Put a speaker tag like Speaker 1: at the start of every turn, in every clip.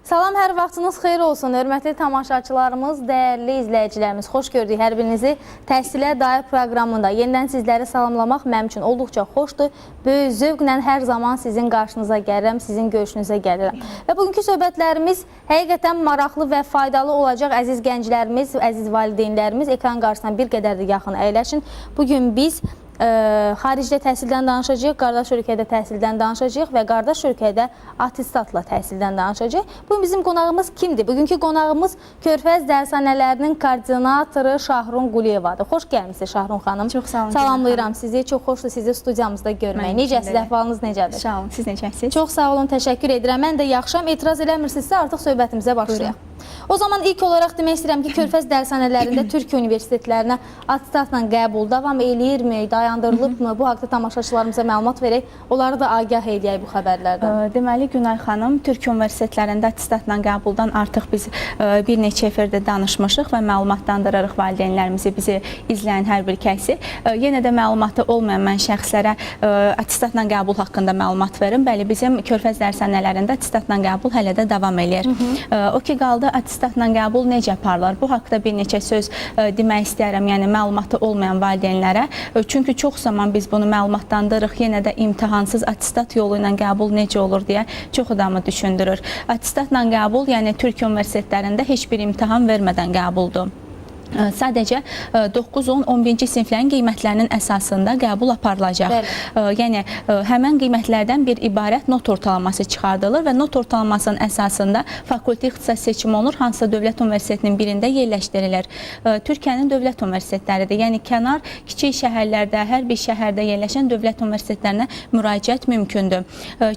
Speaker 1: Salam, hər vaxtınız xeyir olsun, hörmətli tamaşaçılarımız, dəyərli izləyicilərimiz. Xoş gördük hər birinizi Təhsilə Dair proqramında. Yenidən sizləri salamlamaq mənim üçün olduqca xoşdur. Böyük zövqlə hər zaman sizin qarşınıza gəlirəm, sizin görüşünüzə gəlirəm. Və bugünkü söhbətlərimiz həqiqətən maraqlı və faydalı olacaq. Əziz gənclərimiz, əziz valideynlərimiz, ekran qarşısına bir qədər də yaxın əyləşin. Bugün biz xaricdə təhsildən danışacağıq, qardaş ölkədə təhsildən danışacağıq və qardaş ölkədə attestatla təhsildən danışacağıq. Bugün bizim qonağımız kimdir? Bugünkü qonağımız Körfəz dərshanələrinin koordinatoru Şahrun Quliyevadır. Xoş gəlmisiniz Şahrun xanım.
Speaker 2: Çox sağ olun.
Speaker 1: Salamlayıram sizi. Çox xoşdur sizi studiyamızda görmək.
Speaker 2: Mənim üçün
Speaker 1: Necəsiz?
Speaker 2: də.
Speaker 1: Əhvalınız necədir?
Speaker 2: Sağ olun. Siz necəsiniz?
Speaker 1: Çox sağ olun, təşəkkür edirəm. Mən də yaxşıyam. Etiraz eləmirsinizsə artıq söhbətimizə başlayaq. O zaman ilk olaraq demək istəyirəm ki, Körfəz dərshanələrində Türkiyə universitetlərinə attestatla qəbul davam eləyirmi, dayandırılıbmı? Bu haqda tamaşaçılarımıza məlumat verək. Onları da agah eləyək bu xəbərlərdən.
Speaker 2: Deməli Günay xanım, Türkiyə universitetlərində attestatla qəbuldan artıq biz bir neçə efirdə danışmışıq və məlumatlandırırıq valideynlərimizi, bizi izləyən hər bir kəsi. Yenə də məlumatı olmayan mən şəxslərə attestatla qəbul haqqında məlumat verim. Bəli, bizim Körfəz dərshanələrində attestatla qəbul hələ də davam eləyir. O ki qaldı attestatla qəbul necə aparılır? Bu haqda bir neçə söz demək istəyirəm, yəni məlumatı olmayan valideynlərə. Çünki çox zaman biz bunu məlumatlandırırıq, yenə də imtahansız attestat yolu ilə qəbul necə olur deyə çox adamı düşündürür. Attestatla qəbul, yəni Türkiyə universitetlərində heç bir imtahan vermədən qəbuldur. Sadəcə 9, 10, 11-ci siniflərin qiymətlərinin əsasında qəbul aparılacaq.
Speaker 1: Bəli.
Speaker 2: Yəni həmən qiymətlərdən bir ibarət not ortalaması çıxardılır və not ortalamasının əsasında fakültə ixtisas seçimi olunur, hansısa dövlət universitetinin birində yerləşdirilir. Türkiyənin dövlət universitetləridir. Yəni kənar kiçik şəhərlərdə, hər bir şəhərdə yerləşən dövlət universitetlərinə müraciət mümkündür.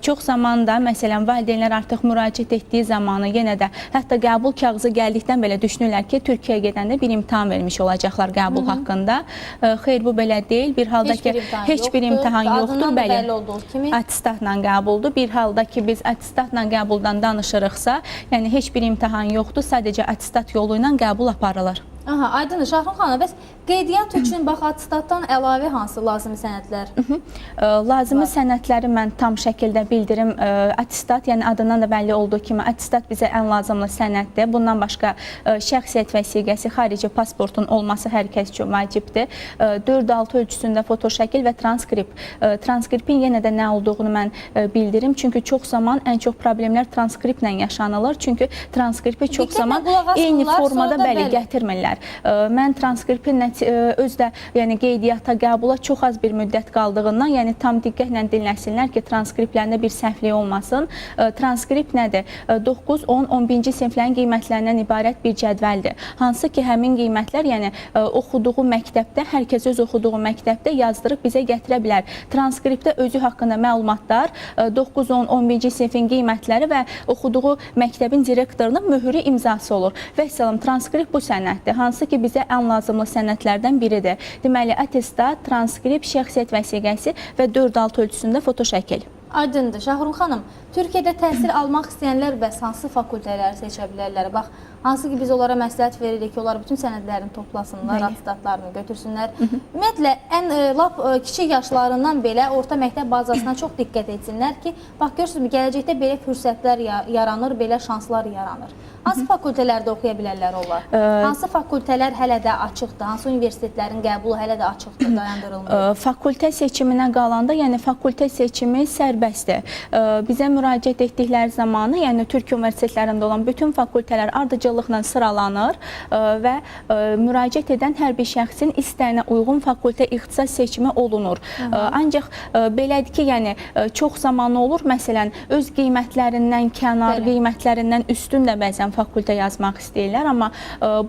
Speaker 2: Çox zaman da məsələn valideynlər artıq müraciət etdiyi zamanı yenə də hətta qəbul kağızı gəldikdən belə düşünürlər ki, Türkiyəyə gedəndə bir imtahan vermiş olacaqlar qəbul haqqında. Xeyr, bu belə deyil. Bir halda
Speaker 1: Heç bir
Speaker 2: ki,
Speaker 1: imtahan
Speaker 2: heç bir
Speaker 1: yoxdur.
Speaker 2: imtahan yoxdur.
Speaker 1: Adından da
Speaker 2: Bəli.
Speaker 1: bəlli olduğu kimi.
Speaker 2: Attestatla qəbuldur. Bir halda ki, biz attestatla qəbuldan danışırıqsa, yəni heç bir imtahan yoxdur, sadəcə attestat yolu ilə qəbul aparılır.
Speaker 1: Aha, aydındır. Şahrun xanım, bəs qeydiyyat üçün bax attestatdan əlavə hansı lazımi sənədlər?
Speaker 2: Lazımi
Speaker 1: Var.
Speaker 2: sənədləri mən tam şəkildə bildirim. Attestat, yəni adından da bəlli olduğu kimi attestat bizə ən lazımlı sənəddir. Bundan başqa şəxsiyyət vəsiqəsi, xarici pasportun olması hər kəs üçün vacibdir. 4-6 ölçüsündə fotoşəkil və transkript. Transkriptin yenə də nə olduğunu mən bildirim. Çünki çox zaman ən çox problemlər transkriptlə yaşanılır. Çünki transkripi çox
Speaker 1: Diqqətlə
Speaker 2: zaman
Speaker 1: qulaq asmırlar,
Speaker 2: eyni formada
Speaker 1: sonra da
Speaker 2: bəli
Speaker 1: bəli.
Speaker 2: gətirmirlər. Mən transkriptin özdə yəni qeydiyyata qəbula çox az bir müddət qaldığından, yəni tam diqqətlə dinləsinlər ki, transkriptlərində bir səhvlik olmasın. Transkript nədir? 9, 10, 11-ci siniflərin qiymətlərindən ibarət bir cədvəldir. Hansı ki, həmin qiymətlər, yəni oxuduğu məktəbdə, hər kəs öz oxuduğu məktəbdə yazdırıb bizə gətirə bilər. Transkriptdə özü haqqında məlumatlar, 9, 10, 11-ci sinifin qiymətləri və oxuduğu məktəbin direktorunun möhürü imzası olur. Vəssalam, transkript bu sənəddir. Hansı ki, bizə ən lazımlı sənədlərdən biridir. Deməli, attestat, transkript, şəxsiyyət vəsiqəsi və 4-6 ölçüsündə fotoşəkil.
Speaker 1: Aydındır. Şahrun xanım, Türkiyədə təhsil almaq istəyənlər bəs hansı fakültələri seçə bilərlər? Bax, hansı ki biz onlara məsləhət veririk ki, onlar bütün sənədlərini toplasınlar,
Speaker 2: Bəli.
Speaker 1: attestatlarını götürsünlər. Ümumiyyətlə ən lap kiçik yaşlarından belə orta məktəb bazasına çox diqqət etsinlər ki, bax görürsünüzmü, gələcəkdə belə fürsətlər yaranır, belə şanslar yaranır. Hansı fakültələrdə oxuya bilərlər onlar? Hansı fakültələr hələ də açıqdır? Hansı universitetlərin qəbulu hələ də açıqdır, dayandırılmır?
Speaker 2: Fakültə seçiminə qalanda, yəni fakültə seçimi sərbəstdir. Bizə müraciət etdikləri zamanı, yəni Türkiyə universitetlərində olan bütün fakültələr ardıcıllıqla sıralanır və müraciət edən hər bir şəxsin istəyinə uyğun fakültə ixtisas seçimi olunur. Ancaq belədir ki, yəni çox zaman olur, məsələn, öz qiymətlərindən kənar,
Speaker 1: Bəli.
Speaker 2: qiymətlərindən üstün də bəzən fakültə yazmaq istəyirlər, amma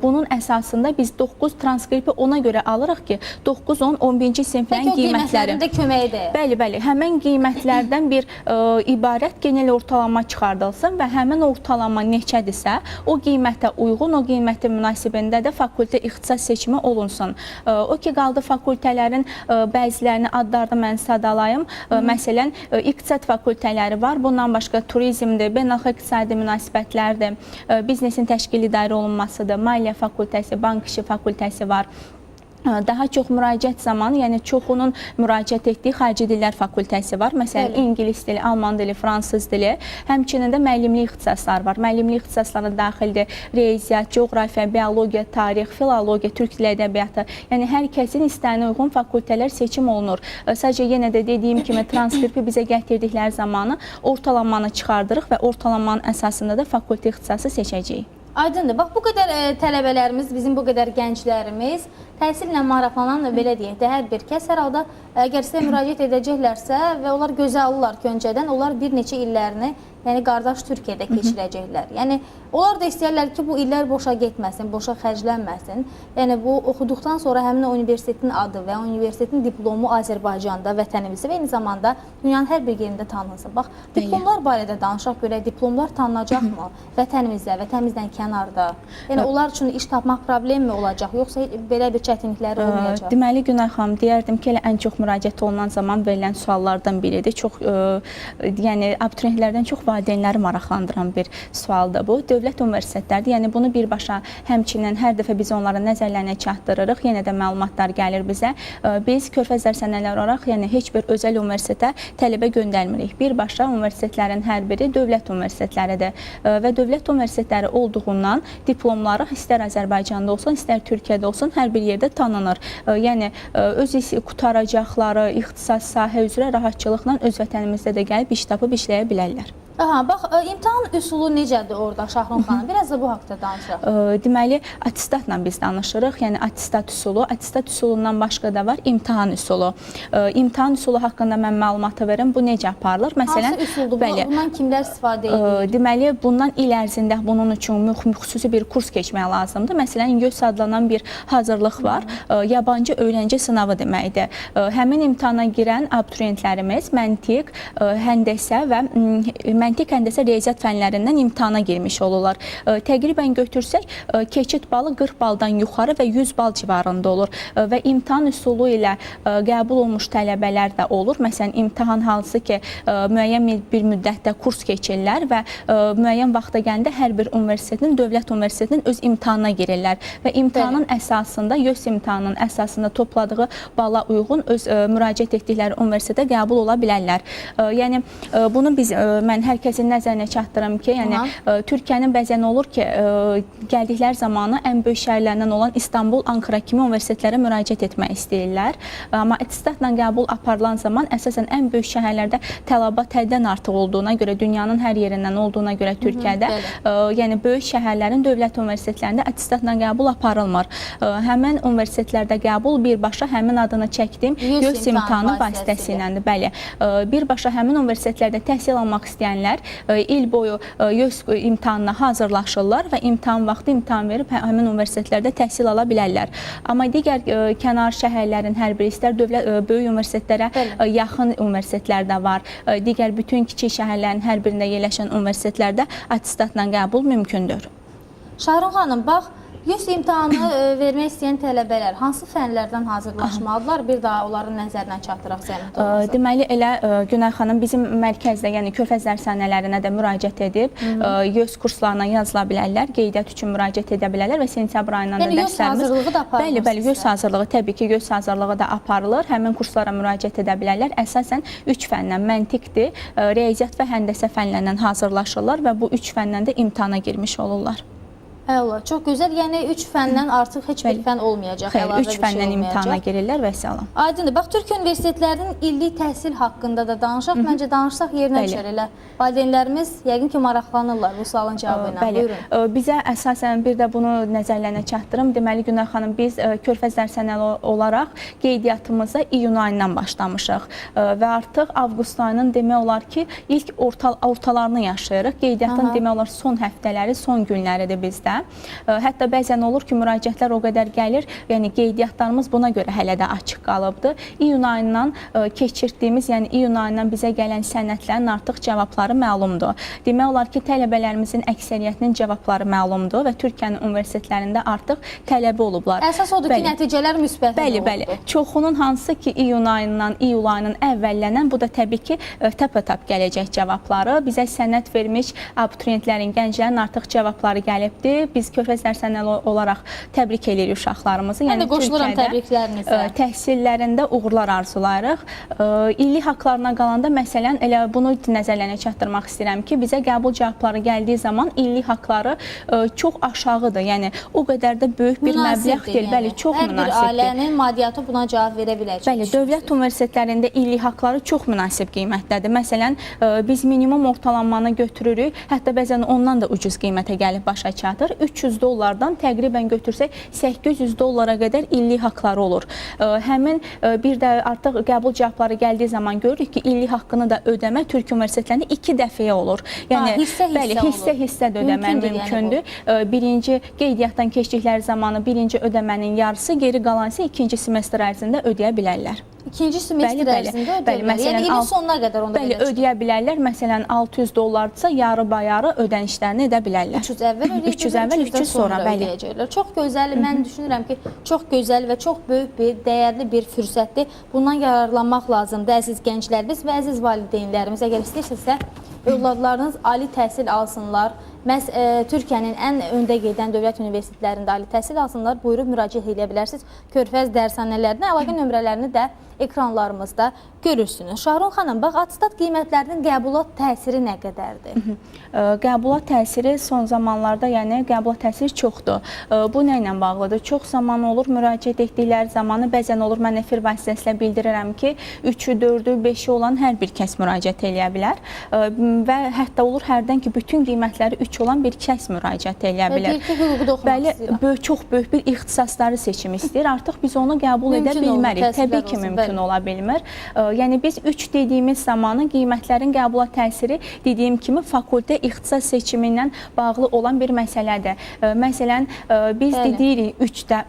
Speaker 2: bunun əsasında biz 9 transkripi ona görə alırıq ki, 9, 10, 11-ci siniflərin
Speaker 1: Bəlkə o
Speaker 2: qiymətləri.
Speaker 1: qiymətlərin də köməyi dəyər.
Speaker 2: Bəli, bəli. Həmən qiymətlərdən bir ibarət genel ortalama çıxardılsın və həmin ortalama neçədirsə, o qiymətə uyğun, o qiymətin münasibində də fakültə ixtisas seçimi olunsun. O ki qaldı fakültələrin bəzilərini adlarını mən sadalayım. Məsələn, iqtisad fakültələri var. Bundan başqa turizmdir, beynəlxalq iqtisadi münasibətlərdir, biznesin təşkil idarə olunmasıdır, maliyyə fakültəsi, bank işi fakültəsi var. Daha çox müraciət zamanı, yəni çoxunun müraciət etdiyi xarici dillər fakültəsi var. Məsələn,
Speaker 1: Bəli.
Speaker 2: ingilis dili, alman dili, fransız dili, həmçinin də müəllimlik ixtisasları var. Müəllimlik ixtisaslarına daxildir riyaziyyat, coğrafiya, biologiya, tarix, filologiya, türk dili ədəbiyyatı. Yəni hər kəsin istəyinə uyğun fakültələr seçim olunur. Sadəcə yenə də dediyim kimi transkripi bizə gətirdikləri zamanı ortalamanı çıxardırıq və ortalamanın əsasında da fakültə ixtisası seçəcəyik.
Speaker 1: Aydındır. Bax bu qədər tələbələrimiz, bizim bu qədər gənclərimiz təhsillə maraqlanan belə deyək də hər bir kəs hər halda əgər sizə müraciət edəcəklərsə və onlar gözə alırlar ki, öncədən onlar bir neçə illərini, yəni qardaş Türkiyədə keçirəcəklər. Yəni onlar da istəyirlər ki, bu illər boşa getməsin, boşa xərclənməsin. Yəni bu oxuduqdan sonra həmin o universitetin adı və universitetin diplomu Azərbaycanda, vətənimizdə və eyni zamanda dünyanın hər bir yerində tanınsın. Bax, diplomlar barədə danışaq görək, diplomlar tanınacaqmı vətənimizdə, vətənimizdən kənarda? Yəni onlar üçün iş tapmaq problemmi olacaq, yoxsa belə bir çətinlikləri olmayacaq?
Speaker 2: Deməli Günay xanım, deyərdim ki, elə ən çox müraciət olunan zaman verilən suallardan biridir. Çox yəni abituriyentlərdən çox valideynləri maraqlandıran bir sualdır bu. Dövlət universitetlərdir. Yəni bunu birbaşa həmçinin hər dəfə biz onların nəzərlərinə çatdırırıq. Yenə də məlumatlar gəlir bizə. Biz Körfəz dərsxanələri olaraq, yəni heç bir özəl universitetə tələbə göndərmirik. Birbaşa universitetlərin hər biri dövlət universitetləridir. Və dövlət universitetləri olduğundan diplomları istər Azərbaycanda olsun, istər Türkiyədə olsun, hər bir yerdə tanınır. Yəni öz qutaracaqları ixtisas sahə üzrə rahatçılıqla öz vətənimizdə də gəlib iş tapıb işləyə bilərlər.
Speaker 1: Aha, bax imtahan üsulu necədir orada Şahrun xanım? Biraz da bu haqqda danışaq.
Speaker 2: Deməli, attestatla biz danışırıq. Yəni attestat üsulu, attestat üsulundan başqa da var imtahan üsulu. İmtahan üsulu haqqında mən məlumatı verim. Bu necə aparılır? Məsələn,
Speaker 1: hansı üsuldur?
Speaker 2: Bəli.
Speaker 1: Bundan kimlər istifadə edir?
Speaker 2: Deməli, bundan il ərzində bunun üçün xüsusi bir kurs keçmək lazımdır. Məsələn, YÖS adlanan bir hazırlıq var. Yabancı öyrənci sınavı deməkdir. Həmin imtahana girən abituriyentlərimiz məntiq, həndəsə və məntiq, həndəsə, riyaziyyat fənlərindən imtahana girmiş olurlar. Təqribən götürsək, keçid balı 40 baldan yuxarı və 100 bal civarında olur. Və imtahan üsulu ilə qəbul olmuş tələbələr də olur. Məsələn, imtahan hansı ki, müəyyən bir müddətdə kurs keçirlər və müəyyən vaxta gələndə hər bir universitetin, dövlət universitetinin öz imtahanına girirlər və imtahanın əsasında, YÖS imtahanının əsasında topladığı bala uyğun öz müraciət etdikləri universitetə qəbul ola bilərlər. Yəni bunu biz mən hər kəsin nəzərinə çatdırım ki, yəni Türkiyənin bəzən olur ki, gəldikləri zamanı ən böyük şəhərlərindən olan İstanbul, Ankara kimi universitetlərə müraciət etmək istəyirlər. Amma attestatla qəbul aparılan zaman əsasən ən böyük şəhərlərdə tələbat həddən artıq olduğuna görə, dünyanın hər yerindən olduğuna görə Türkiyədə, yəni böyük şəhərlərin dövlət universitetlərində attestatla qəbul aparılmır. Həmin universitetlərdə qəbul birbaşa həmin adını çəkdiyim YÖS imtahanı vasitəsilədir. Bəli. Birbaşa həmin universitetlərdə təhsil almaq istəyənlər il boyu YÖS imtahanına hazırlaşırlar və imtahan vaxtı imtahan verib həmin universitetlərdə təhsil ala bilərlər. Amma digər kənar şəhərlərin hər biri istər dövlət böyük universitetlərə yaxın universitetlər də var. Digər bütün kiçik şəhərlərin hər birində yerləşən universitetlərdə attestatla qəbul mümkündür.
Speaker 1: Şahrun xanım, bax, YÖS imtahanı vermək istəyən tələbələr hansı fənlərdən hazırlaşmalıdırlar? Bir daha onların nəzərinə çatdıraq zəhmət olmasa.
Speaker 2: Deməli, elə Günay xanım bizim mərkəzdə, yəni Körfəz dərsxanələrinə də müraciət edib, YÖS kurslarına yazıla bilərlər, qeydiyyat üçün müraciət edə bilərlər və sentyabr ayından
Speaker 1: yəni
Speaker 2: da
Speaker 1: YÖS
Speaker 2: dərslərimiz
Speaker 1: hazırlığı da aparılır.
Speaker 2: Bəli, bəli, YÖS hazırlığı, təbii ki, YÖS hazırlığı da aparılır. Həmin kurslara müraciət edə bilərlər. Əsasən 3 fəndən məntiqdir, riyaziyyat və həndəsə fənlərindən hazırlaşırlar və bu 3 fəndən də imtahana girmiş olurlar.
Speaker 1: Əla, çox gözəl. Yəni 3 fəndən artıq heç bir fən olmayacaq.
Speaker 2: Xeyr, 3 fəndən imtahana girirlər və səlam.
Speaker 1: Aydındır. Bax, Türkiyə universitetlərinin illik təhsil haqqında da danışaq. Məncə danışsaq yerinə düşər elə. Valideynlərimiz yəqin ki, maraqlanırlar bu sualın cavabı ilə.
Speaker 2: Bəli.
Speaker 1: Buyurun.
Speaker 2: Bizə əsasən bir də bunu nəzərlərinə çatdırım. Deməli, Günay xanım, biz Körfəz dərsxanələri olaraq qeydiyyatımıza iyun ayından başlamışıq və artıq avqust ayının demək olar ki, ilk ortalarını yaşayırıq. Qeydiyyatın demək olar son həftələri, son günləridir bizdə. Hətta bəzən olur ki, müraciətlər o qədər gəlir, yəni qeydiyyatlarımız buna görə hələ də açıq qalıbdır. İyun ayından keçirdiyimiz, yəni iyun ayından bizə gələn sənədlərin artıq cavabları məlumdur. Demək olar ki, tələbələrimizin əksəriyyətinin cavabları məlumdur və Türkiyənin universitetlərində artıq tələbə olublar.
Speaker 1: Əsas odur ki, nəticələr müsbət
Speaker 2: olubdur. Bəli, bəli. Çoxunun hansı ki, iyun ayından, iyul ayının əvvəllənən, bu da təbii ki, tap-tap gələcək cavabları. Bizə sənəd vermiş abituriyentlərin, gənclərin artıq cavabları gəlibdir. Biz Körfəz dərshaneləri olaraq təbrik edirik uşaqlarımızı.
Speaker 1: Mən də qoşuluram
Speaker 2: Türkiyədə,
Speaker 1: təbriklərinizə.
Speaker 2: Təhsillərində uğurlar arzulayırıq. İllik haqlarına qalanda məsələn elə bunu nəzərlərinə çatdırmaq istəyirəm ki, bizə qəbul cavabları gəldiyi zaman illik haqları çox aşağıdır. Yəni o qədər də böyük bir məbləğ deyil. Bəli, çox
Speaker 1: Hər bir
Speaker 2: münasibdir.
Speaker 1: ailənin maddiyyatı buna cavab verə biləcək.
Speaker 2: Bəli, dövlət universitetlərində illik haqları çox münasib qiymətdədir. Məsələn, biz minimum ortalamanı götürürük, hətta bəzən ondan da ucuz qiymətə gəlib başa çatır. 300 dollardan təqribən götürsək 800 dollara qədər illik haqları olur. Həmin bir də artıq qəbul cavabları gəldiyi zaman görürük ki, illik haqqını da ödəmə Türk universitetlərində 2 dəfəyə olur. Yəni
Speaker 1: hissə-hissə
Speaker 2: bəli,
Speaker 1: olur.
Speaker 2: hissə-hissə də ödəmə
Speaker 1: Mümkündür yəni
Speaker 2: mümkündür. Birinci qeydiyyatdan keçdikləri zamanı birinci ödəmənin yarısı, geri qalan isə ikinci semestr ərzində ödəyə bilərlər.
Speaker 1: İkinci semestr
Speaker 2: Bəli, bəli.
Speaker 1: ərzində ödəyə
Speaker 2: Bəli,
Speaker 1: bilərlər.
Speaker 2: məsələn,
Speaker 1: Yəni ilin sonuna qədər onda
Speaker 2: Bəli,
Speaker 1: belə çıxır.
Speaker 2: ödəyə bilərlər. Məsələn, 600 dollardırsa, yarı-bayarı ödənişlərini edə bilərlər.
Speaker 1: 300 əvvəl ödəyəcəklər,
Speaker 2: 300 əvvəl, 300 sonra, bəli.
Speaker 1: ödəyəcəklər. Çox gözəl, mən düşünürəm ki, çox gözəl və çox böyük bir, dəyərli bir fürsətdir. Bundan yararlanmaq lazımdır əziz gənclərimiz və əziz valideynlərimiz. Əgər istəyirsinizsə, övladlarınız ali təhsil alsınlar, məhz Türkiyənin ən öndə gedən dövlət universitetlərində ali təhsil alsınlar, buyurub müraciət edə bilərsiniz. Körfəz dərshanələrinə əlaqə nömrələrini də ekranlarımızda görürsünüz. Şahrun xanım, bax, attestat qiymətlərinin qəbula təsiri nə qədərdir?
Speaker 2: Qəbula təsiri son zamanlarda, yəni qəbula təsiri çoxdur. Bu nə ilə bağlıdır? Çox zaman olur, müraciət etdikləri zamanı bəzən olur, mən efir vasitəsilə bildirirəm ki, 3-ü, 4-ü, 5-i olan hər bir kəs müraciət eləyə bilər. Və hətta olur hərdən ki, bütün qiymətləri 3 olan bir kəs müraciət eləyə
Speaker 1: Və
Speaker 2: bilər.
Speaker 1: deyir ki, hüquqda oxumaq
Speaker 2: Bəli,
Speaker 1: istəyirəm.
Speaker 2: çox böyük bir ixtisasları seçim istəyir. Artıq biz onu qəbul edə
Speaker 1: Mümkün olmur,
Speaker 2: bilmərik.
Speaker 1: təsirlər
Speaker 2: Təbii ki,
Speaker 1: olsun,
Speaker 2: mümkün
Speaker 1: bəli.
Speaker 2: ola bilmir. Yəni biz 3 dediyimiz zamanı qiymətlərin qəbula təsiri dediyim kimi fakültə ixtisas seçimi ilə bağlı olan bir məsələdir. Məsələn, biz
Speaker 1: Bəli.
Speaker 2: deyirik 3-də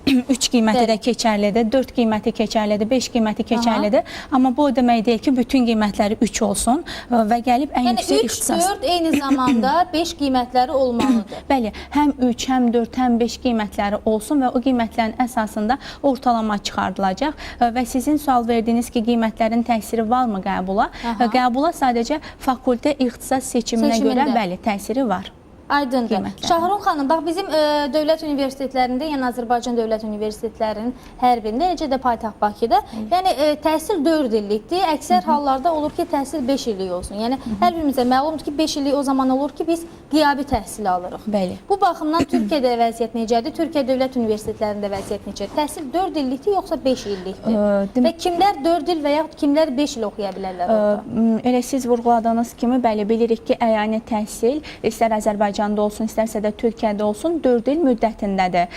Speaker 2: 3 qiyməti də
Speaker 1: Bəli.
Speaker 2: keçərlidir, 4 qiyməti keçərlidir, 5 qiyməti keçərlidir. Amma bu o demək deyil ki, bütün qiymətləri 3 olsun və gəlib ən
Speaker 1: Yəni
Speaker 2: yüksək
Speaker 1: 3,
Speaker 2: ixtisas.
Speaker 1: 4 eyni zamanda 5 qiymətləri olmalıdır.
Speaker 2: Bəli, həm 3, həm 4, həm 5 qiymətləri olsun və o qiymətlərin əsasında ortalama çıxardılacaq və sizin sual verdiyiniz ki, qiymətlərin təsiri varmı qəbula?
Speaker 1: Aha.
Speaker 2: Qəbula sadəcə fakültə ixtisas seçiminə görə
Speaker 1: Seçimində.
Speaker 2: bəli, təsiri var.
Speaker 1: Aydındır.
Speaker 2: Qiymətləri.
Speaker 1: Şahrun xanım, bax bizim dövlət universitetlərində, yəni Azərbaycan Dövlət Universitetlərinin hər birində, eləcə də paytaxt Bakıda, yəni təhsil 4 illikdir. Əksər hallarda olur ki, təhsil 5 illik olsun. Yəni hər birimizə məlumdur ki, 5 illik o zaman olur ki, biz qiyabi təhsil alırıq.
Speaker 2: Bəli.
Speaker 1: Bu baxımdan Türkiyədə vəziyyət necədir? Türkiyə dövlət universitetlərində vəziyyət necədir? Təhsil 4 illikdir yoxsa 5 illikdir? Və kimlər 4 il və yaxud kimlər 5 il oxuya bilərlər orada?
Speaker 2: Elə siz vurğuladığınız kimi, bəli, bilirik ki, əyani təhsil istər Azərbaycanda olsun, istərsə də Türkiyədə olsun 4 il müddətindədir.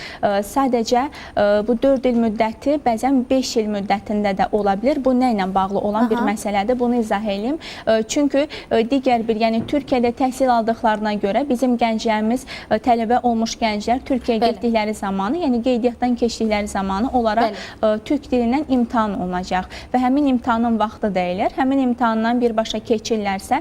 Speaker 2: Sadəcə bu 4 il müddəti bəzən 5 il müddətində də ola bilər. Bu nə ilə bağlı olan bir məsələdir? Bunu izah eləyim. Çünki digər bir, yəni Türkiyədə təhsil aldıqlarına görə bizim gənclərimiz, tələbə olmuş gənclər Türkiyəyə getdikləri zamanı, yəni qeydiyyatdan keçdikləri zamanı onlara türk dilindən imtahan olunacaq və həmin imtahanın vaxtı deyilir. Həmin imtahandan birbaşa keçirlərsə,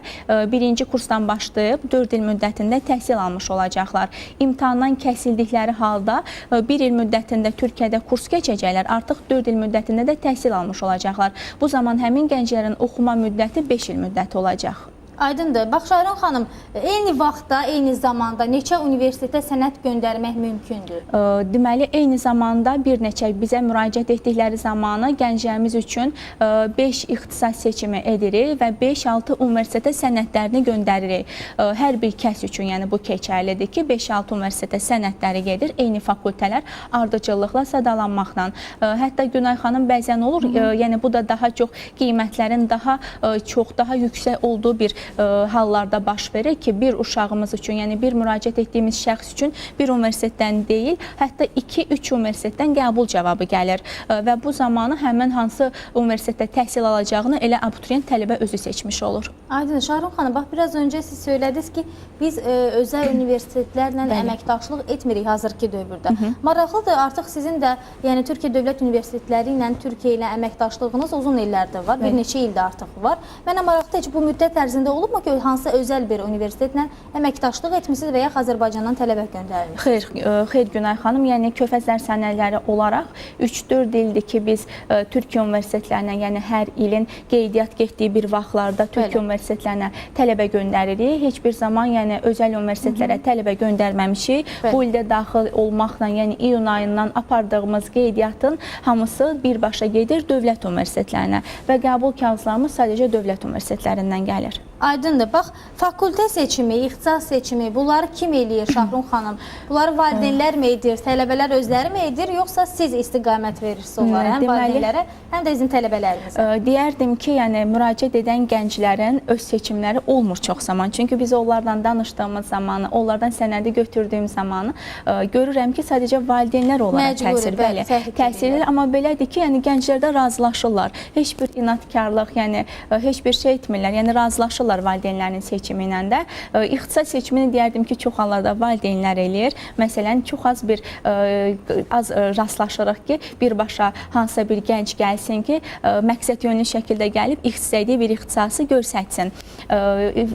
Speaker 2: birinci kursdan başlayıb 4 il müddətində təhsil almış olacaqlar. İmtahandan kəsildikləri halda 1 il müddətində Türkiyədə kurs keçəcəklər, artıq 4 il müddətində də təhsil almış olacaqlar. Bu zaman həmin gənclərin oxuma müddəti 5 il müddəti olacaq.
Speaker 1: Aydındır. Bax Şahrun xanım, eyni vaxtda, eyni zamanda neçə universitetə sənəd göndərmək mümkündür?
Speaker 2: Deməli, eyni zamanda bir neçə bizə müraciət etdikləri zamanı gənclərimiz üçün 5 ixtisas seçimi edirik və 5-6 universitetə sənədlərini göndəririk. Hər bir kəs üçün, yəni bu keçərlidir ki, 5-6 universitetə sənədləri gedir, eyni fakültələr ardıcıllıqla sadalanmaqla. Hətta Günay xanım bəzən olur, yəni bu da daha çox qiymətlərin daha çox, daha yüksək olduğu bir hallarda baş verir ki, bir uşağımız üçün, yəni bir müraciət etdiyimiz şəxs üçün bir universitetdən deyil, hətta 2-3 universitetdən qəbul cavabı gəlir və bu zamanı həmin hansı universitetdə təhsil alacağını elə abituriyent tələbə özü seçmiş olur.
Speaker 1: Aydın, Şahrun xanım, bax biraz öncə siz söylədiniz ki, biz özəl universitetlərlə əməkdaşlıq etmirik hazırki dövrdə. Maraqlıdır, artıq sizin də, yəni Türkiyə Dövlət Universitetləri ilə Türkiyə ilə əməkdaşlığınız uzun illərdir var, bir neçə ildir artıq var. Mənə maraqlıdır, heç bu müddət ərzində olubmu ki, hansısa özəl bir universitetlə əməkdaşlıq etmisiniz və ya Azərbaycandan tələbə göndərmisiniz?
Speaker 2: Xeyr, xeyr Günay xanım, yəni Körfəz dərshanələri olaraq 3-4 ildir ki, biz Türkiyə universitetlərinə, yəni hər ilin qeydiyyat getdiyi bir vaxtlarda Türkiyə universitetlərinə tələbə göndəririk. Heç bir zaman yəni özəl universitetlərə tələbə göndərməmişik. Bu ildə daxil olmaqla, yəni iyun ayından apardığımız qeydiyyatın hamısı birbaşa gedir dövlət universitetlərinə və qəbul kağızlarımız sadəcə dövlət universitetlərindən gəlir.
Speaker 1: Aydındır. Bax, fakültə seçimi, ixtisas seçimi, bunları kim eləyir Şahrun xanım? Bunları valideynlər mi edir, tələbələr özləri mi edir, yoxsa siz istiqamət verirsiniz onlara, həm valideynlərə, həm də bizim tələbələrimizə?
Speaker 2: Deyərdim ki, yəni müraciət edən gənclərin öz seçimləri olmur çox zaman. Çünki biz onlarla danışdığımız zamanı, onlardan sənədi götürdüyüm zamanı görürəm ki, sadəcə valideynlər onlara
Speaker 1: Məcburi,
Speaker 2: təsir, təsir edir. Amma belədir ki, yəni gənclər də razılaşırlar. Heç bir inadkarlıq, yəni heç bir şey etmirlər. Yəni razılaşırlar valideynlərinin seçimi ilə də. İxtisas seçimini deyərdim ki, çox hallarda valideynlər eləyir. Məsələn, çox az bir rastlaşırıq ki, birbaşa hansısa bir gənc gəlsin ki, məqsədyönlü şəkildə gəlib istədiyi bir ixtisası göstərsin.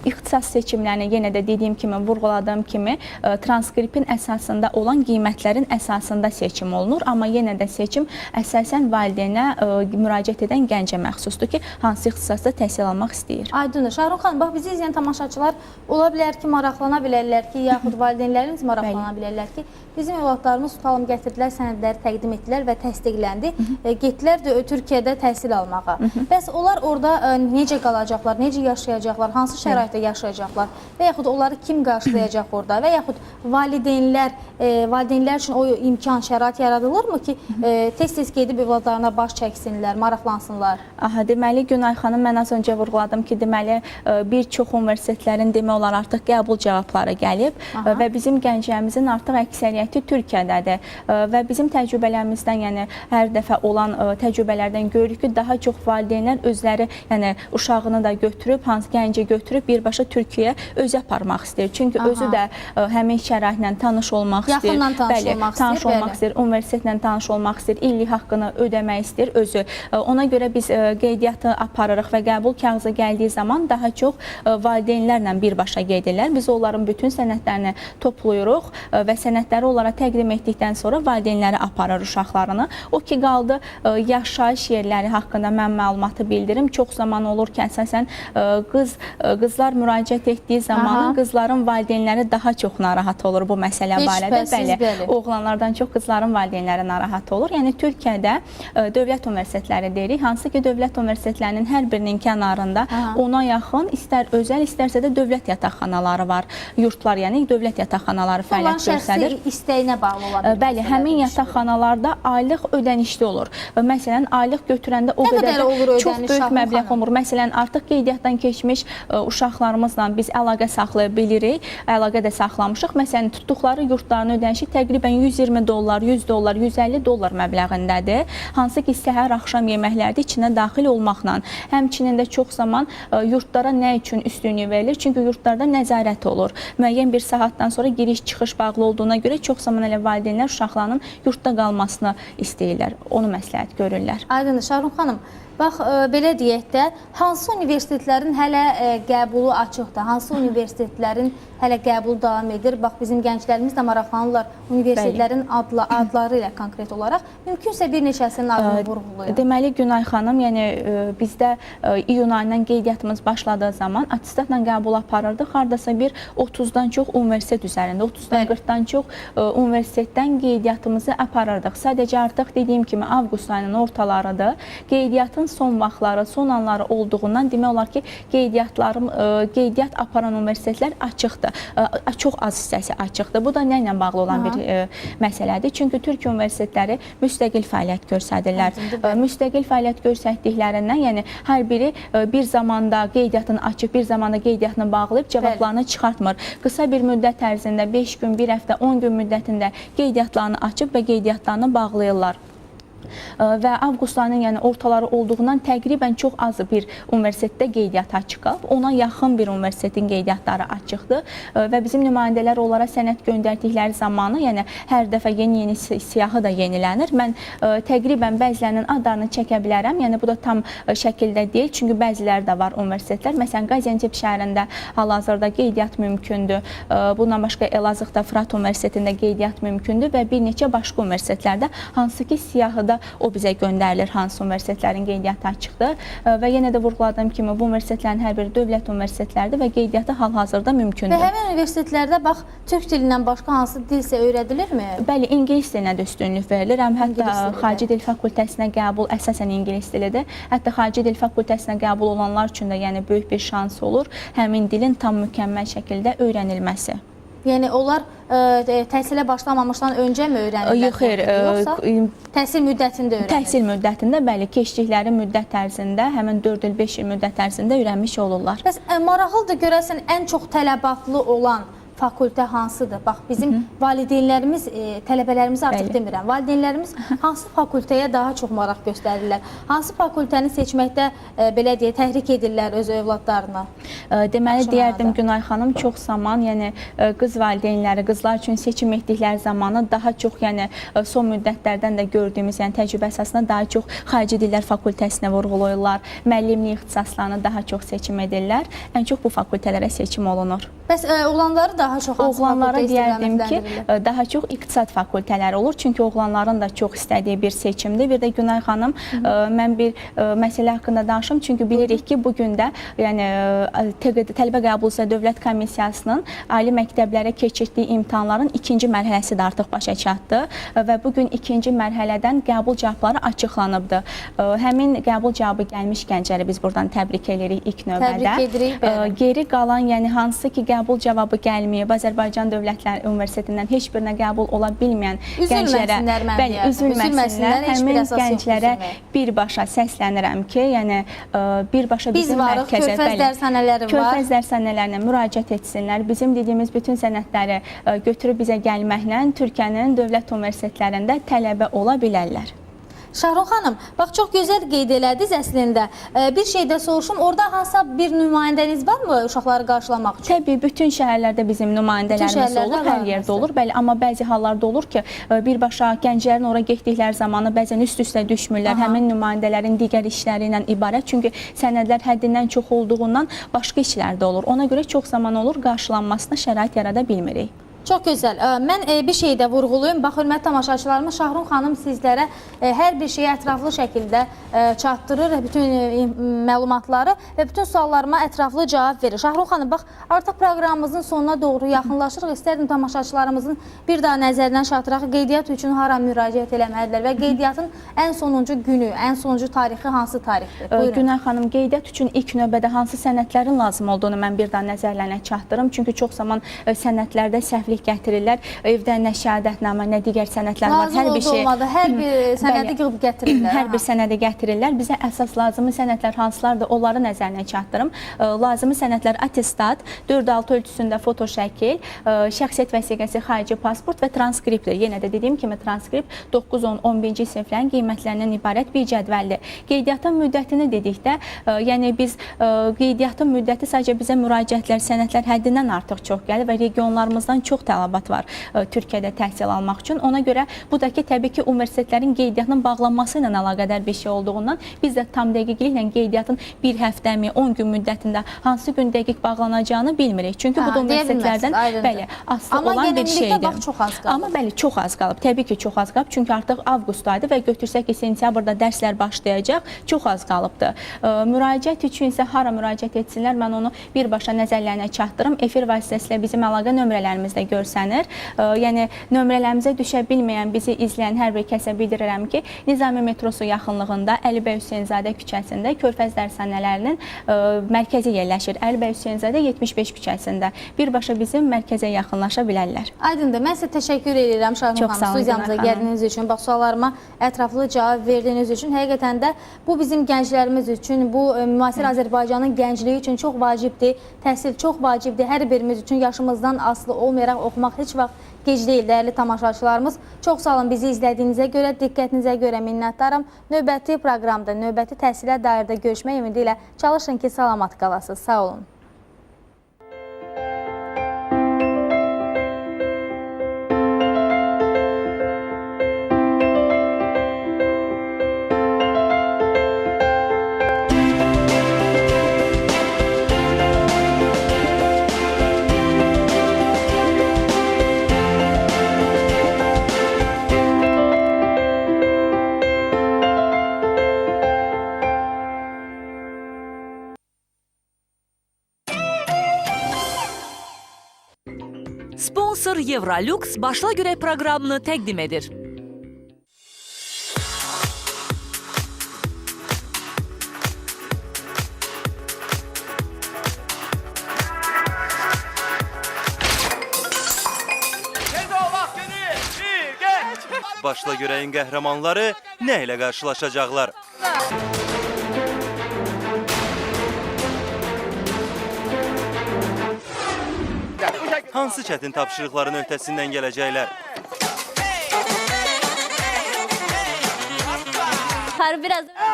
Speaker 2: İxtisas seçimlərini yenə də dediyim kimi, vurğuladığım kimi transkriptin əsasında olan qiymətlərin əsasında seçim olunur. Amma yenə də seçim əsasən valideynə müraciət edən gəncə məxsusdur ki, hansı ixtisasda təhsil almaq istəyir.
Speaker 1: Aydındır. Şahrun xanım, bax bizi izləyən tamaşaçılar ola bilər ki, maraqlana bilərlər ki, yaxud valideynlərimiz maraqlana bilərlər ki, bizim övladlarımız tutalım gətirdilər, sənədləri təqdim etdilər və təsdiqləndi. Getdilər də Türkiyədə təhsil almağa. Bəs onlar orada necə qalacaqlar, necə yaşayacaqlar, hansı şəraitdə yaşayacaqlar və yaxud onları kim qarşılayacaq orada və yaxud valideynlər, valideynlər üçün o imkan, şərait yaradılırmı ki, tez-tez gedib övladlarına baş çəksinlər, maraqlansınlar?
Speaker 2: Aha, deməli Günay xanım, mən az öncə vurğuladım ki, deməli bir çox universitetlərin demək olar artıq qəbul cavabları gəlib. Aha. Və bizim gənclərimizin artıq əksəriyyəti Türkiyədədir və bizim təcrübələrimizdən, yəni hər dəfə olan təcrübələrdən görürük ki, daha çox valideynlər özləri, yəni uşağını da götürüb, hansı gənci götürüb birbaşa Türkiyəyə özü aparmaq istəyir. Çünki Aha. özü də həmin şəraitlə tanış olmaq istəyir.
Speaker 1: Yaxından tanış olmaq istəyir.
Speaker 2: Tanış olmaq istəyir, universitetlə tanış olmaq istəyir, illik haqqını ödəmək istəyir özü. Ona görə biz qeydiyyatı aparırıq və qəbul kağızı gəldiyi zaman daha çox valideynlərlə birbaşa gedirlər. Biz onların bütün sənədlərini toplayırıq və sənədləri onlara təqdim etdikdən sonra valideynləri aparır uşaqlarını. O ki qaldı yaşayış yerləri haqqında mən məlumatı bildirim. Çox zaman olur ki, əsasən qızlar müraciət etdiyi zaman qızların valideynləri daha çox narahat olur bu məsələ barədə. Bəli, oğlanlardan çox qızların valideynləri narahat olur. Yəni Türkiyədə dövlət universitetləri deyirik, hansı ki dövlət universitetlərinin hər birinin kənarında ona yaxın istər özəl, istərsə də dövlət yataqxanaları var. Yurtlar, yəni dövlət yataqxanaları fəaliyyət göstərir.
Speaker 1: Şəxsi istəyinə bağlı ola bilər.
Speaker 2: Bəli, həmin yataqxanalarda aylıq ödənişli olur. Məsələn, aylıq götürəndə o qədər də çox böyük məbləğ olmur. Məsələn, artıq qeydiyyatdan keçmiş uşaqlarımızla biz əlaqə saxlaya bilirik, əlaqə də saxlamışıq. Məsələn, tutduqları yurtların ödənişi təqribən 120 dollar, 100 dollar, 150 dollar məbləğindədir. Hansı ki, səhər, axşam yeməkləri içinə daxil olmaqla. Həmçinin də çox zaman yurtlara nə üçün üstünlük verilir? Çünki yurtlarda nəzarət olur. Müəyyən bir saatdan sonra giriş-çıxış bağlı olduğuna görə çox zaman elə valideynlər uşaqlarının yurtda qalmasını istəyirlər. Onu məsləhət görürlər.
Speaker 1: Aydındır. Şahrun xanım, bax belə deyək də, hansı universitetlərin hələ qəbulu açıqdır? Hansı universitetlərin hələ qəbulu davam edir? Bax bizim gənclərimiz də maraqlanırlar universitetlərin adları ilə konkret olaraq. Mümkünsə bir neçəsinin adını vurğulayın.
Speaker 2: Deməli Günay xanım, yəni bizdə iyun ayından qeydiyyatımız başladığı zaman attestatla qəbul aparırdıq. Hardasa bir 30-dan çox universitet üzərində, 30-dan 40-dan çox universitetdən qeydiyyatımızı aparırdıq. Sadəcə artıq dediyim kimi avqust ayının ortalarıdır. Qeydiyyatın son vaxtları, son anları olduğundan demək olar ki, qeydiyyat aparan universitetlər açıqdır. Çox az hissəsi açıqdır. Bu da nə ilə bağlı olan bir məsələdir? Çünki Türkiyə universitetləri müstəqil fəaliyyət göstərirlər. Müstəqil fəaliyyət göstərdiklərindən, yəni hər biri bir zamanda qeydiyyatını açıb, bir zamanda qeydiyyatını bağlayıb cavablarını çıxartmır. Qısa bir müddət ərzində 5 gün, 1 həftə, 10 gün müddətində qeydiyyatlarını açıb və qeydiyyatlarını bağlayırlar. Və avqust ayının, yəni ortaları olduğundan təqribən çox az bir universitetdə qeydiyyat açıq qalıb. Ona yaxın bir universitetin qeydiyyatları açıqdır və bizim nümayəndələr onlara sənəd göndərdikləri zamanı, yəni hər dəfə yeni-yeni siyahı da yenilənir. Mən təqribən bəzilərinin adlarını çəkə bilərəm. Yəni bu da tam şəkildə deyil, çünki bəziləri də var universitetlər. Məsələn, Qaziantep şəhərində hal-hazırda qeydiyyat mümkündür. Bundan başqa Elazığda Fırat Universitetində qeydiyyat mümkündür və bir neçə başqa universitetlərdə, hansı ki siyahıda o bizə göndərilir, hansı universitetlərin qeydiyyatı açıqdır. Və yenə də vurğuladığım kimi bu universitetlərin hər biri dövlət universitetləridir və qeydiyyatı hal-hazırda mümkündür.
Speaker 1: Və həmin universitetlərdə bax türk dilindən başqa hansı dilsə öyrədilirmi?
Speaker 2: Bəli, ingilis dilinə də üstünlük verilir. Həm hətta xarici dil fakültəsinə qəbul əsasən ingilis dilidir. Hətta xarici dil fakültəsinə qəbul olanlar üçün də yəni böyük bir şans olur həmin dilin tam mükəmməl şəkildə öyrənilməsi.
Speaker 1: Yəni onlar təhsilə başlamamışdan öncə mi öyrənirlər?
Speaker 2: Yox, xeyr.
Speaker 1: Yoxsa təhsil müddətində öyrənirlər?
Speaker 2: Təhsil müddətində, bəli, keçdikləri müddət ərzində, həmin 4 il, 5 il müddət ərzində öyrənmiş olurlar.
Speaker 1: Bəs maraqlıdır görəsən ən çox tələbatlı olan fakültə hansıdır? Bax, bizim valideynlərimiz, tələbələrimiz artıq demirəm, valideynlərimiz hansı fakültəyə daha çox maraq göstərirlər? Hansı fakültəni seçməkdə, belə deyək, təhrik edirlər öz övladlarına?
Speaker 2: Deməli, deyərdim Günay xanım, çox zaman, yəni qız valideynləri, qızlar üçün seçim etdikləri zamanı daha çox, yəni son müddətlərdən də gördüyümüz, yəni təcrübə əsasında daha çox xarici dillər fakültəsinə vurğulayırlar, müəllimlik ixtisaslarını daha çox seçim edirlər. Ən çox bu fakültələrə seçim olunur.
Speaker 1: Bəs oğlanları daha çox hansı
Speaker 2: Oğlanlara
Speaker 1: fakültə
Speaker 2: deyərdim ki,
Speaker 1: istiqamətləndirirlər?
Speaker 2: daha çox iqtisad fakültələri olur. Çünki oğlanların da çox istədiyi bir seçimdir. Bir də Günay xanım, mən bir məsələ haqqında danışım. Çünki bilirik ki, bu gün də yəni Tələbə Qəbulu üzrə Dövlət Komissiyasının ali məktəblərə keçirtdiyi imtahanların ikinci mərhələsi də artıq başa çatdı və bu gün ikinci mərhələdən qəbul cavabları açıqlanıbdır. Həmin qəbul cavabı gəlmiş gəncləri biz buradan təbrik edirik ilk növbədə.
Speaker 1: Təbrik edirik, bəli.
Speaker 2: Geri qalan, yəni hansı ki qəbul cavabı gəlməyib, Azərbaycan Dövlət Universitetindən heç birinə qəbul ola bilməyən gənclərə, bəli, üzülməsinlər, həmin gənclərə birbaşa səslənirəm ki, yəni birbaşa bizim mərkəzə,
Speaker 1: Körfəz dərshanələri var.
Speaker 2: Körfəz dərshanələrinə müraciət etsinlər. Bizim dediyimiz bütün sənədləri götürüb bizə gəlməklə Türkiyənin dövlət universitetlərində tələbə ola bilərlər.
Speaker 1: Şahrun xanım, bax çox gözəl qeyd elədiniz əslində. Bir şey də soruşum, orada hansısa bir nümayəndəniz varmı uşaqları qarşılamaq üçün?
Speaker 2: Təbii, bütün şəhərlərdə bizim nümayəndələrimiz olur, hər yerdə olur. Bəli, amma bəzi hallarda olur ki, birbaşa gənclərin ora getdikləri zamanı bəzən üst-üstə düşmürlər. Həmin nümayəndələrin digər işləri ilə ibarət. Çünki sənədlər həddindən çox olduğundan başqa işlər də olur. Ona görə çox zaman olur, qarşılanmasına şərait yarada bilmirik.
Speaker 1: Çox gözəl. Mən bir şey də vurğulayım. Bax, hörmətli tamaşaçılarımız, Şahrun xanım sizlərə hər bir şeyi ətraflı şəkildə çatdırır, bütün məlumatları və bütün suallarıma ətraflı cavab verir. Şahrun xanım, bax, artıq proqramımızın sonuna doğru yaxınlaşırıq. İstərdim tamaşaçılarımızın bir daha nəzərindən çatdıraq, qeydiyyat üçün hara müraciət eləməlidirlər və qeydiyyatın ən sonuncu günü, ən sonuncu tarixi hansı tarixdir? Buyurun.
Speaker 2: Günay xanım, qeydiyyat üçün ilk növbədə hansı sənədlərin lazım olduğunu mən bir daha nəzərlərinə çatdırım. Çünki çox zaman sənədlərdə səhvlik gətirirlər. Evdə nə şəhadətnamə, nə digər sənədlər var.
Speaker 1: Lazım
Speaker 2: Hər bir şey.
Speaker 1: olmadı. Hər bir sənədi yığıb gətirirlər.
Speaker 2: Hər bir sənədi gətirirlər. Bizə əsas lazımı sənədlər hansılardır, onları nəzərinə çatdırım. Lazımı sənədlər attestat, 4-6 ölçüsündə foto şəkil, şəxsiyyət vəsiqəsi, xarici pasport və transkriptdir. Yenə də dediyim kimi transkript 9, 10, 11-ci siniflərin qiymətlərindən ibarət bir cədvəldir. Qeydiyyatın müddətini dedikdə, yəni biz qeydiyyatın müddəti sadəcə bizə müraciətlər, sənədlər həddindən artıq çox gəlir və regionlarımızdan çox tələbat var Türkiyədə təhsil almaq üçün. Ona görə bu da ki, təbii ki, universitetlərin qeydiyyatının bağlanması ilə əlaqədar bir şey olduğundan biz də tam dəqiqliklə qeydiyyatın bir həftəmi, 10 gün müddətində hansı gün dəqiq bağlanacağını bilmirik. Çünki bu da universitetlərdən bəli, asılı olan bir şeydir.
Speaker 1: Amma bax, çox az qalıb.
Speaker 2: Amma bəli, çox az qalıb. Təbii ki, çox az qalıb. Çünki artıq avqust ayıdır və götürsək ki, sentyabrda dərslər başlayacaq, çox az qalıbdır. Müraciət üçün isə hara müraciət etsinlər, mən onu birbaşa nəzərlərinə çatdırım. Efir vasitəsilə bizim əlaqə nömrələrimizdə görsənir. Yəni nömrələrimizə düşə bilməyən, bizi izləyən hər bir kəsə bildirirəm ki, Nizami metrosu yaxınlığında Əli bəy Hüseynzadə küçəsində Körfəz dərshanələrinin mərkəzi yerləşir. Əli bəy Hüseynzadə 75 küçəsində. Birbaşa bizim mərkəzə yaxınlaşa bilərlər.
Speaker 1: Aydındır. Mən sizə təşəkkür edirəm Şahrun xanım, studiyamıza gəldiyiniz üçün, bax suallarıma ətraflı cavab verdiyiniz üçün. Həqiqətən də bu bizim gənclərimiz üçün, bu müasir Azərbaycanın gəncliyi üçün çox vacibdir. Təhsil çox vacibdir. Hər birimiz üçün yaşımızdan asılı olmayaraq Oxumaq heç vaxt gec deyil, dəyərli tamaşaçılarımız. Çox sağ olun bizi izlədiyinizə görə, diqqətinizə görə minnətdaram. Növbəti proqramda, növbəti təhsilə dair də görüşmək ümidi ilə çalışın ki, salamat qalasınız. Sağ olun.
Speaker 3: Sponsor Evrolux Başla Görək proqramını təqdim edir.
Speaker 4: Başla Görəyin qəhrəmanları nə ilə qarşılaşacaqlar? Hansı çətin tapşırıqların öhdəsindən gələcəklər?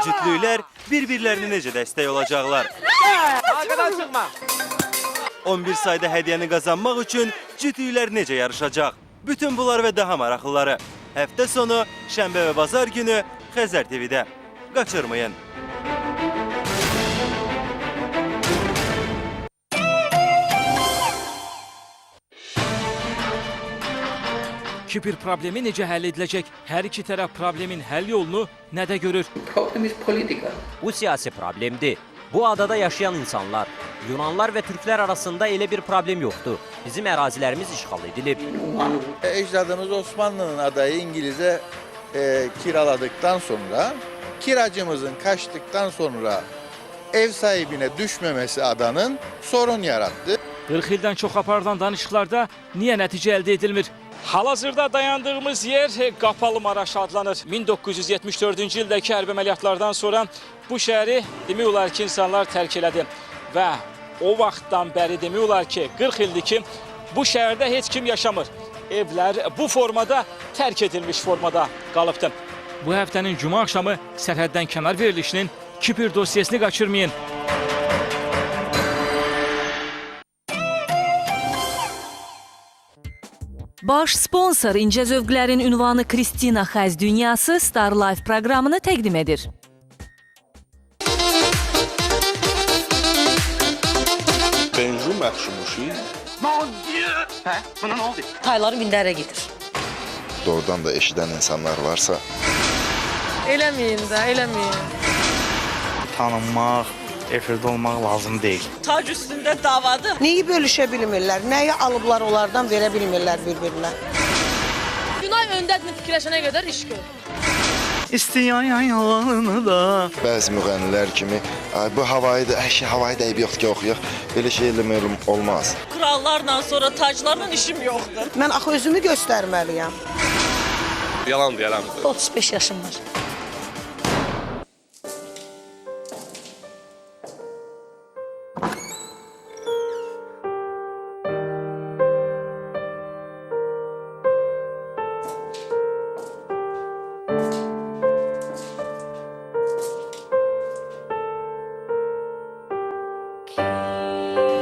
Speaker 4: Cütlüklər bir-birlərini necə dəstək olacaqlar? 11 sayda hədiyyəni qazanmaq üçün cütlüklər necə yarışacaq? Bütün bunlar və daha maraqlıları həftə sonu, şənbə və bazar günü Xəzər TV-də. Qaçırmayın.
Speaker 5: Kipr problemi necə həll ediləcək? Hər iki tərəf problemin həll yolunu nədə görür?
Speaker 6: Problem is political.
Speaker 7: Bu siyasi problemdir. Bu adada yaşayan insanlar, Yunanlar və Türklər arasında elə bir problem yoxdur. Bizim ərazilərimiz işğal edilib.
Speaker 8: Ecdadımız Osmanlı'nın adayı İngiliz'e kiraladıktan sonra, kiracımızın kaçtıktan sonra ev sahibine düşmemesi adanın sorun yarattı.
Speaker 5: 40 ildən çox aparılan danışıqlarda niyə nəticə əldə edilmir? Hal-hazırda dayandığımız yer Qapalı Maraş adlanır. 1974-cü ildəki hərbi əməliyyatlardan sonra bu şəhəri demək olar ki, insanlar tərk elədi. Və o vaxtdan bəri demək olar ki, 40 ildir ki, bu şəhərdə heç kim yaşamır. Evlər bu formada, tərk edilmiş formada qalıbdır. Bu həftənin cümə axşamı sərhəddən kənar verilişinin Kipr dosyesini qaçırmayın.
Speaker 3: Baş sponsor incə zövqlərin ünvanı Kristina Xəz Dünyası Star Life proqramını təqdim edir.
Speaker 8: Benju məxşumuşi.
Speaker 9: Tayları minlərə gedir.
Speaker 8: Doğrudan da eşidən insanlar varsa
Speaker 9: Eləməyin də, eləməyin.
Speaker 10: Tanınmaq, efirdə olmaq lazım deyil.
Speaker 9: Tac üstündə davadır.
Speaker 11: Neyi bölüşə bilmirlər, nəyi alıblar onlardan verə bilmirlər bir-birinə.
Speaker 9: Günay öndədir fikirləşənə qədər iş gör.
Speaker 10: İstəyən da.
Speaker 8: Bəzi müğənnilər kimi bu havayı da, havayı da eybi yoxdur ki, oxuyaq. Belə şey eləmək olmaz.
Speaker 9: Krallarla sonra taclarla işim yoxdur.
Speaker 11: Mən axı özümü göstərməliyəm.
Speaker 6: Yalandır, yalandır.
Speaker 9: 35 yaşım var.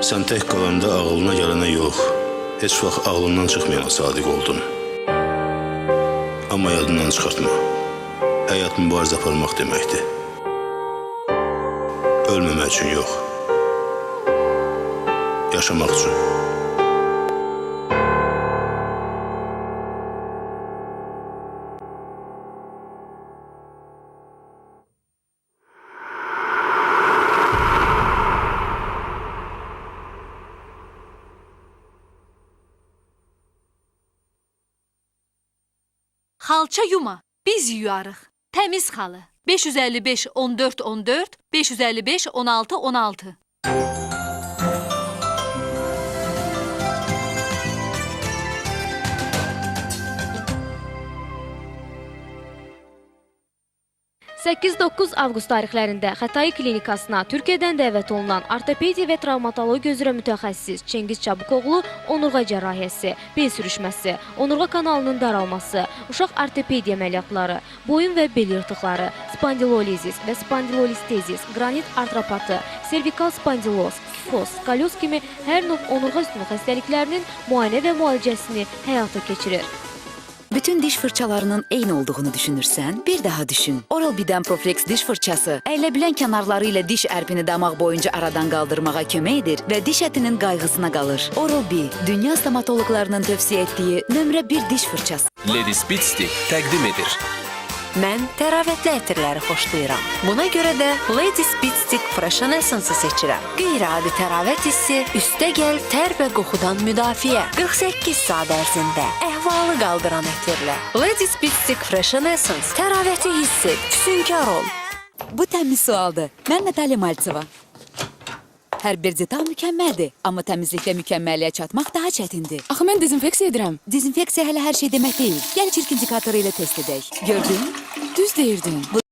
Speaker 12: Sən tək qalanda ağlına gələnə yox, heç vaxt ağlından çıxmayana sadiq oldun. Amma yadından çıxartma. Həyat mübarizə aparmaq deməkdir. Ölməmək üçün yox, yaşamaq üçün.
Speaker 3: Xalça yuma, biz yuyarıq. Təmiz xalı. 555 14 14, 555 16 16.
Speaker 13: 8-9 avqust tarixlərində Xətai klinikasına Türkiyədən dəvət olunan ortopediya və travmatologiya üzrə mütəxəssis Çingiz Çabukoğlu onurğa cərrahiyyəsi, bel sürüşməsi, onurğa kanalının daralması, uşaq ortopediya əməliyyatları, boyun və bel yırtıqları, spondilolizis və spondilolistezis, qranit artropatı, servikal spondiloz, kifoz, skolyoz kimi hər növ onurğa sütunu xəstəliklərinin müayinə və müalicəsini həyata keçirir.
Speaker 14: Bütün diş fırçalarının eyni olduğunu düşünürsən, bir daha düşün. Oral-B-dən Proflex diş fırçası əylə bilən kənarları ilə diş ərpini damaq boyunca aradan qaldırmağa kömək edir və diş ətinin qayğısına qalır. Oral-B, dünya stomatoloqlarının tövsiyə etdiyi nömrə 1 diş fırçası.
Speaker 6: Lady Speedstick təqdim edir.
Speaker 15: Mən təravətli ətirləri xoşlayıram. Buna görə də Lady Speedstick Freshen Essence-ı seçirəm. Qeyri-adi təravət hissi, üstəgəl tər və qoxudan müdafiə. 48 saat ərzində əhvalı qaldıran ətirlə. Lady Speedstick Freshen Essence. Təravəti hiss et, füsunkar ol.
Speaker 14: Bu təmiz sualdır. Mən Natalya Maltseva. Hər bir detal mükəmməldir, amma təmizlikdə mükəmməlliyə çatmaq daha çətindir.
Speaker 16: Axı mən dezinfeksiya edirəm.
Speaker 14: Dezinfeksiya hələ hər şey demək deyil. Gəl çirk indikatoru ilə test edək. Gördün?
Speaker 16: Düz deyirdin.
Speaker 14: Bu